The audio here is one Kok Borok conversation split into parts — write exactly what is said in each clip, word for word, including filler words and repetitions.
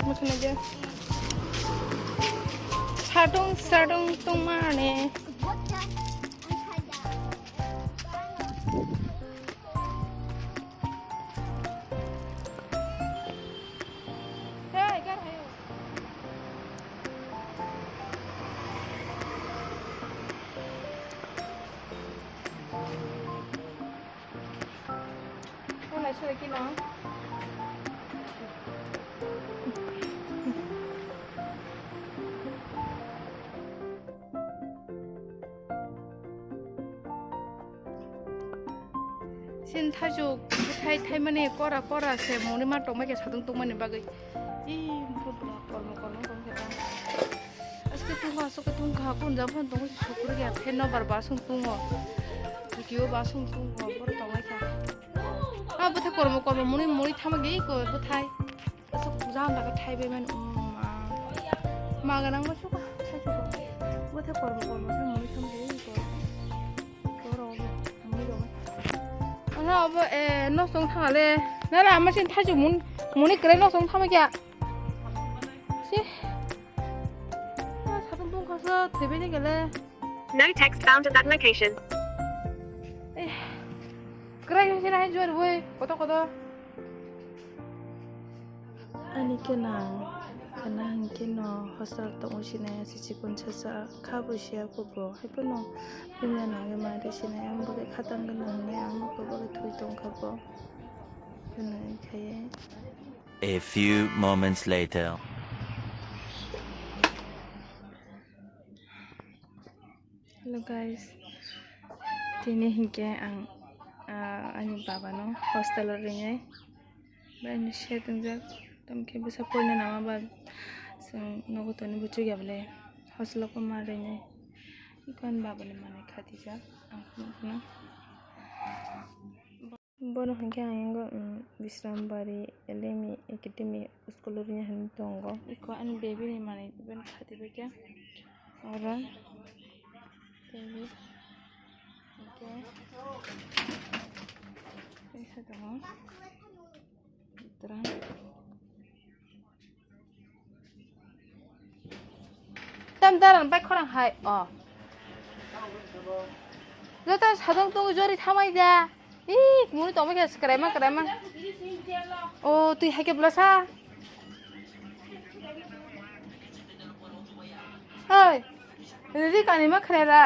Mukhunaija. Satung satung tungmani. Sin thaichuk thai thaimani kora kora se moni ma tongma khe satung tongmani bagwi. Ih, bwrwi bwrwi kormo kormo tong khe ta. Aske tungkha, aske tungkha, kun jabon tongo sokro ya, phen no bar basung tungo. Kio basung tungo, boro tongo kha. Ah, bwthai kormo kormo muni muni thama gei ko bwthai. Asok jam daga thai bai man, um, ma. Ma ganang ma suka, thai suka. Bwthai kormo kormo thai muni thama gei ko. Boro muni rok. Ano abo, eh, no song thangale. Nara ama sin thai mun, muni kre no song thama kya. Si. Ah, satung tungkha sa, thebe ni gele. No text found at that location. Eh, kwrai hwnwi sinai hai jor bui, koto koto. Ani khe nang, khana hwnkhe no hostel tongwi sinai, asi chikon sasa kha bo siya kubo, hai phano bini nangwi ma ri sinai, ang bo khe khatang gana hwnwi ang bo khe thwi tong kha bo. Hwnwi khaye. A few moments later. Hello guys, tini hinkhe ang, ah, ani baba no hostel o rinai bai ani se tongjak, tamkhe bwsa poina nama ba chwng nogo toni buchuk ya bole hostel o ma rinai iko ani baba ni manwi khatijak ang phunukno. Bono hinkhe ang yango, um, Bisrambari L M E Academy school o rini hinwi tongo. Iko ani baby ni manwi ben khati bai khe oro baby hinkhe kaisa tongo. Tra. Tam daran bai khorang hai, o. Joto sadong tongo jori thamai da. Ih, muni tongma khe kwraima, kwraima. O, twi hai khe bwlasa. Hoi. Riri kani ma khre ra.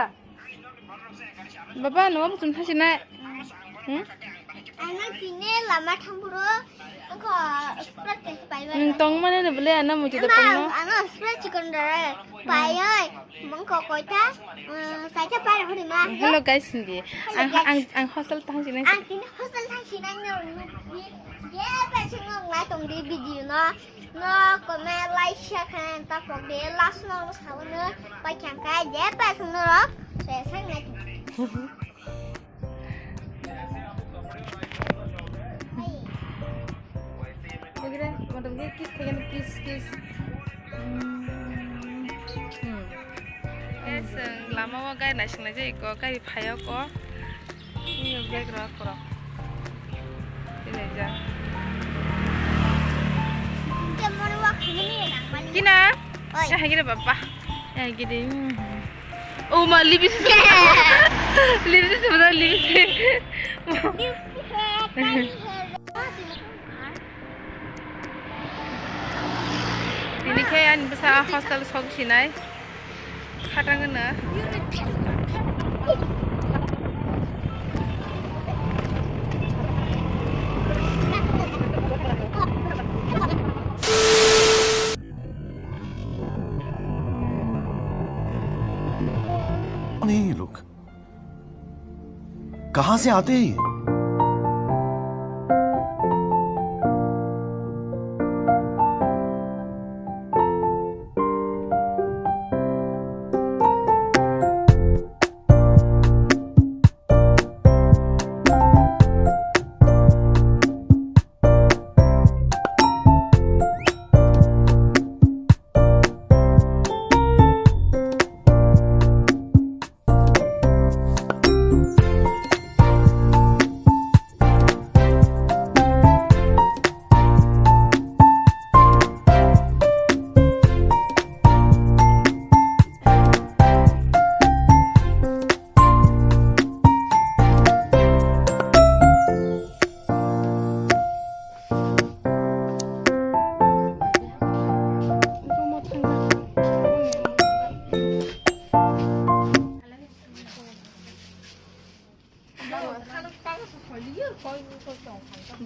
Baba, no muchung thasi nai. Hmm? Ano tine lama thangphuru, wngkha spray kaisa pai mano. Nwng tong mani no bole, ano muchung da tong no. Ano spray chikon dare, pai oi, wngkha koita, um, saita pai hori ma. Hello guys, hindi. Hello ang, guys. Ang, ang hostel thang sinai. Ang tine hostel thang sinai no, no, ye, ye, pai sing no, ngai tong di video no. No comment, like, share khaina ta pok de, last no sabo no pai khyang kha je pai sung no rok se sang nai. Begre, madam ge kiss khayan kiss kiss. Hmm. Hmm. Guys, lama o gai naising lai je iko gai phayo ko. Ini bag rok korok. Ini aja. Kina? Oi. Eh, gini, Papa. Eh, gini. Oh, ma, lipstick. Lipstick sebenarnya lipstick. Ini kayak yang bisa hostel sok sinai. Khatang gana. Ani look. कहाँ से आते हैं ये?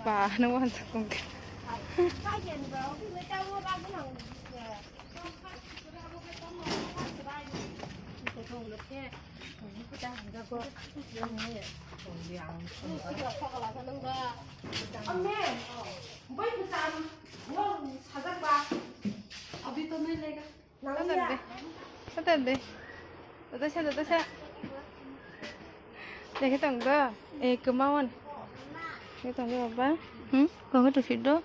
Ba, no one second. Sadar de. Sadar de. Dada sa, dada sa. Dekhe tong do. Eh, kemawan. Dekhe tong do, baba. Hmm? Kau tu sido.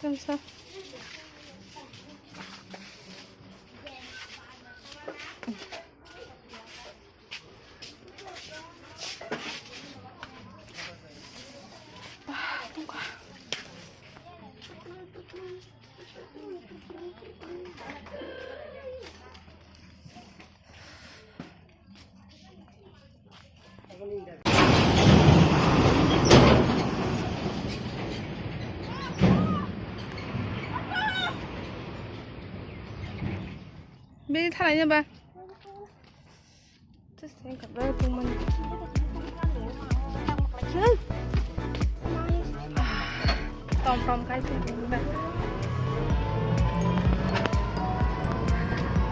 Tungsa. Bini thalai na ba? Just think about it, man. Tom tom kai se ba.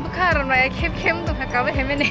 Bukhar na ya khem khem to ka ba hemene.